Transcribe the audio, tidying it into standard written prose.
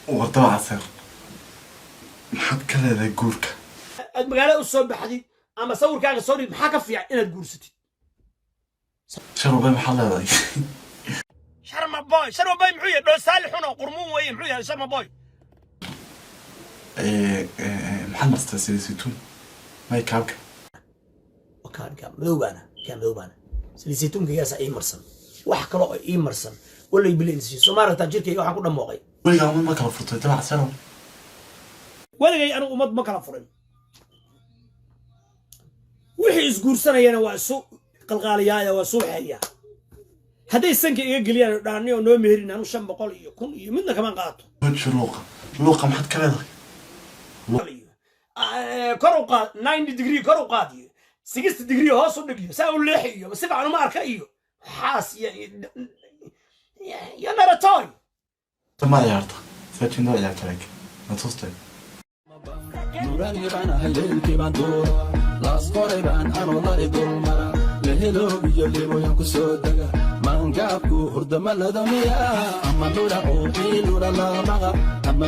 War Dabacasar, maxaad ka leedahay guurka? Aad magaalada u soo baxdid ama sawirkaaga soo dhig, maxaa ka fiican inaad guursatid? Sharma Boy, maxaad leedahay? Sharma Boy, Sharma Boy muxuu yahay? Dhoosaali xun oo qurmuun weeye. Muxuu yahay Sharma Boy? Maxaad marsataa? Saliid saytuun makeupka? Kaa madowbaana, kaa madowbaana, saliid saytuunkaygaasa ii marsan. Wax kale oo ii marsan walay bilaynsiin soo maaragtaa jirkayga waxaan ku dhamooqay. Weligaa ummad ma kala furtay, Dabacasar? Weligay anigu ummad ma kala furin. Wixii isguursanayana waa isu qalqaaliyaaya, waa isu waxeeyaa. Hadday sanka iga geliyaan oo dhaani oo noo meherin, anu 500 iyo 1000 iyo midna kama qaato. Weji luuqa, luuqa maxaad ka leedahay? Kor u qaad, 90 degree kor u qaad iyo 60 degree hoos u dhig iyo saa u leexi iyo si fiican uma arka iyo waxaas iyo naratoy. Ma ciyaarta saajin noo ciyaarta laakiin ma tustay? Nurani baan haleelkii baan duula, Laasqoray baan anolari dulmara, leheloob iyo liboyan ku soo dega, maangaabku hurdama ladamiya ama dhura oo iilura lamaqa ama.